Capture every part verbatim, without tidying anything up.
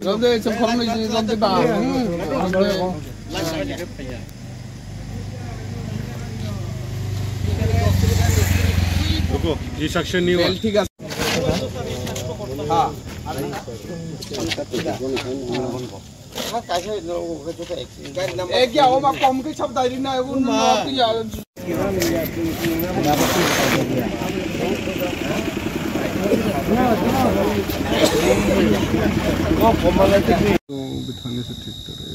Jom de, jom khoroknwi jom de ba. Hmm. Ruko, ye section nahi hua. Bel thik ase. Ha. Ek ya, oma kom ke chap dai ri na, ego no, no, ya. Bithang se thik tore.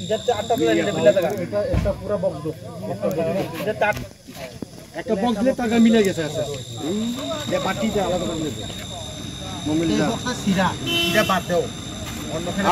এটা, এটা পুরা বক্স দো। এটা তার একটা বক্স দিলে টাকা মিলে গেছে, আছে। এটা বাটিটা আলাদা করে দিয়েছে। মমিন দা। বক্সটা সিধা, এটা বাদ দাও। অন্যখানে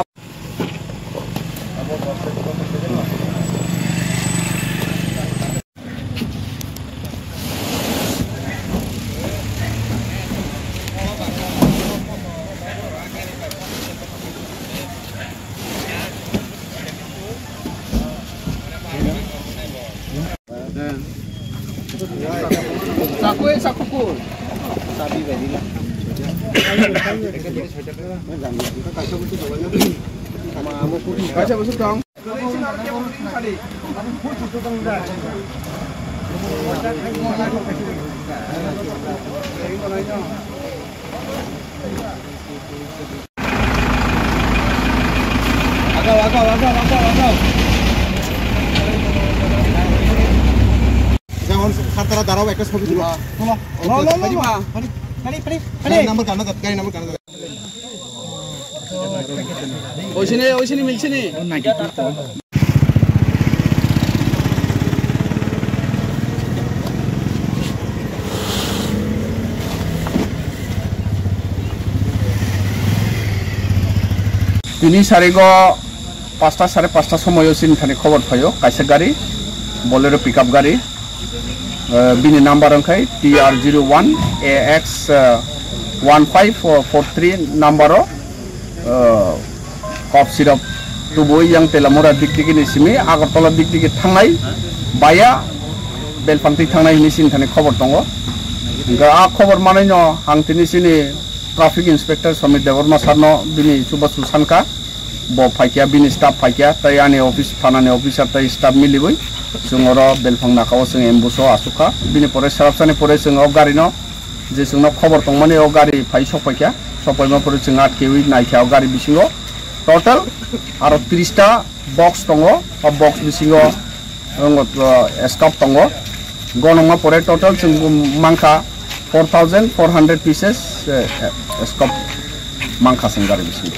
Sakui, sakukui. Sabi bai dila. Kaisa bwswk tong. Agao, agao, agao, agao, agao. Jahon khatara darao ekta sobi tulo. Tulo. No, no, no, no. Pari, pari, pari, pari. Gari number kana jat, gari number kana jat. Oisini, oisini, milsini. Tini sarigo pasta sare pasta somoyo chini thani khobor phaio, kaisa gari, Bolero pickup gari, eh, bini number wngkha T R zero one A X, eh, one five four three number o, eh, kop sirok tubui yang Telamura diktiki ni simi Agartala diktiki thangnai baya Belpangti thangnai hini chini thani khobor tongo. Hingkha a khobor manai no ang tini chini traffic inspector Somit Debbarma sir no bini chubachu sankha. Bo phaikya, bini staff phaikya, tei ani office, thanani officer tei staff miliwi chwng oro Belphang naka o chwng ambush o achukha. Bini pore swrapsani pore chwng o gari no je chwngno khobor tongmani o gari phai sokpaikha, sokpaima pore chwng atkewi naikha o gari bisingo total aro tris ta box tongo, o box bisingo wngo, uh, scope tongo. Gonokma pore total chwng mankha four thousand four hundred pieces, eh, eh, scope mankha chwng gari bisingo.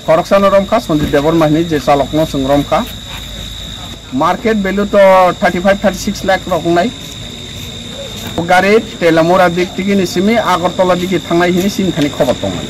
Khoroksano romkha Sanjit Debbarma hinwi je chalokno chwng romkha. Market value to thirty five, thirty six lakh rok wngnai. O gari Telamura diktiki ni simi Agartala diki thangnai hinwi chini thani khobor tongnai.